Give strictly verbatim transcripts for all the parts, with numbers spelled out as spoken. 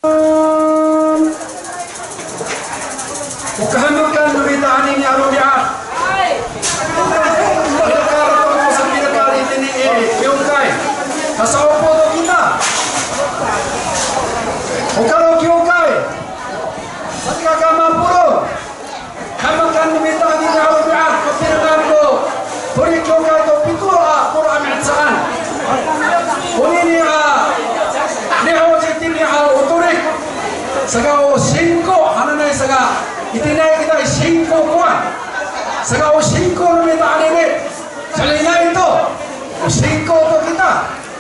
O kahemekan no mita anini a romi'ad. Pilekal to ko sapilekal itini i kiwkay. Kasa'opo to kita. O kalo kiwkay. Salikaka mapolong. Kahemekan no mita anini a romi'ad, kapirenan no Torik Kiwkay to pito a polo' a mihecaan. Onini a, nihoci itini a o Torik. Saka o singko hananay saka, itini kita i singko kowan. Saka o singko no mita anini. Saka ina ito, o singko to kita.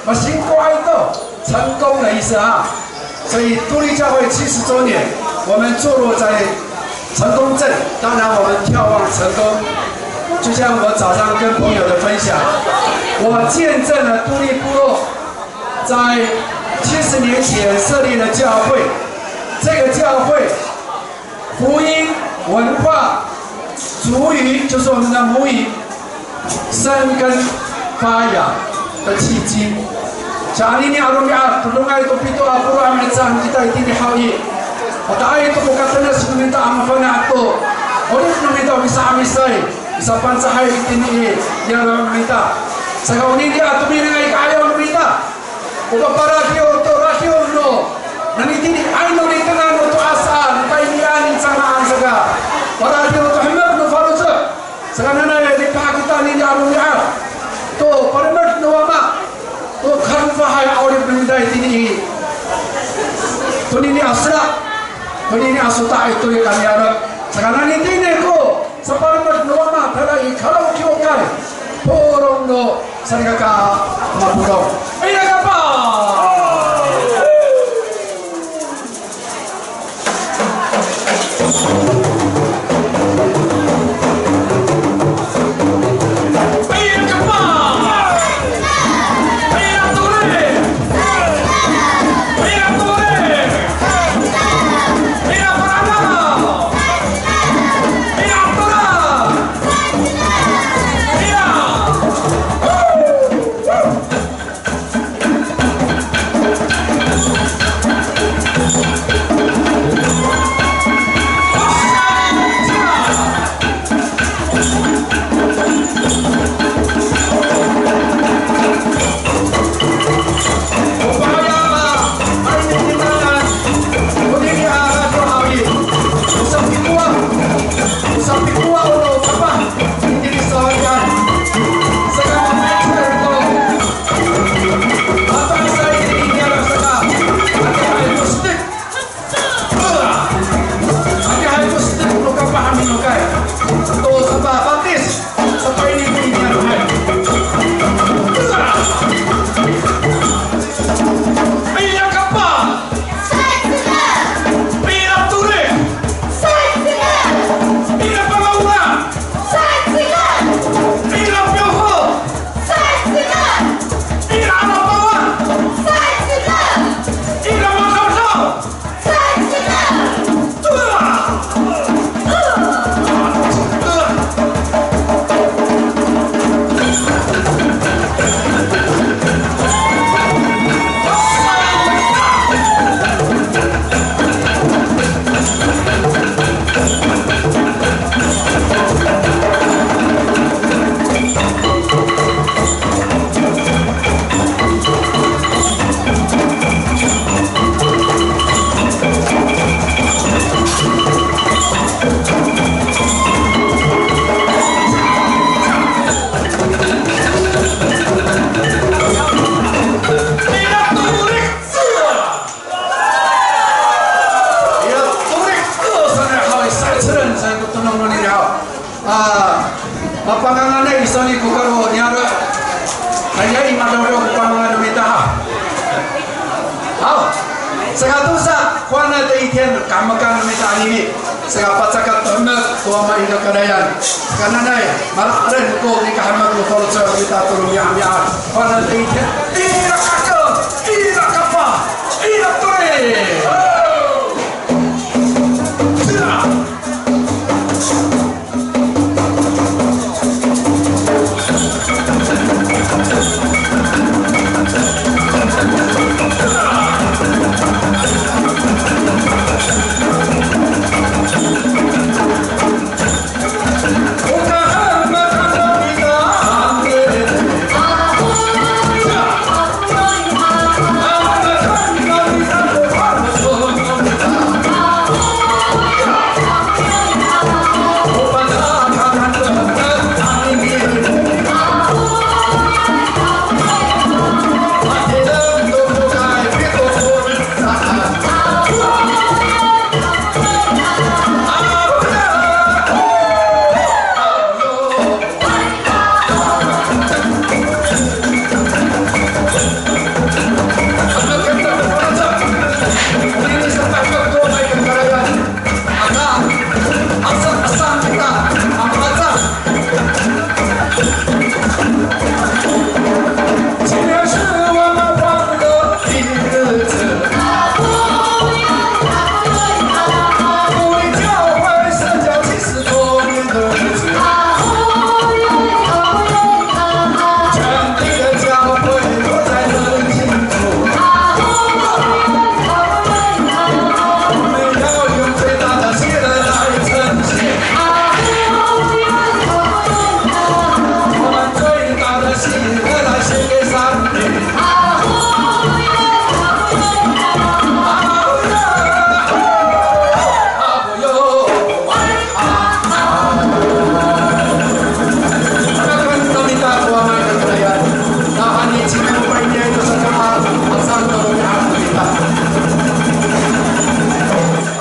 Masingko ay to, 成功的意思啊。所以都立教会七十周年，我们坐落在成功镇，当然我们眺望成功。就像我早上跟朋友的分享，我见证了都立部落在七十年前设立的教会，这个教会 福音、文化、族语，就是我们的母语，生根发芽的契机。Sa anini a romi'ad, todongay to pito a polo' a mihecaan kita itini haw i. Mataay to ko katenes no mita a mafana' to 'orip no mita o misa'amisay, misaPangcahay itini i niyaro' no mita. Saka onini a tomirengay ka'ayaw no mita. O paparadiw to radiw no, nanitini ay no litengan no to'as a, no kainian i cangraan saka. Paradiw to hemek no faloco'. Saka nanay lipahak kita nini a romi'ad. To palemed no Wama. To kadofahay a 'orip no mita itini i. Tonini a sera. Tonini a sota' ito i kamiyanok. Saka nanitini ko sapalemed no Wama tayra i kalo kiwkay, polong no salikaka mapolong. Ira ka pa! Iya, Torik ko sanay haw i, sa'icelen sa ko tonong no nira haw. A, mapanganganay i soni ko kalo niyaro'. Aya i madawdaw ko pangangan no mita haw. Haw, saka tosa, kowana to itiya kahemekan no mita anini. Saka pacakat to hemek ko Wama i kakarayan. Saka nanay, mala'eden ko nikahemek no faloco' no mita to romi'ami'ad. Kowana to itiya, ira kako, ira kapa, ira Torik.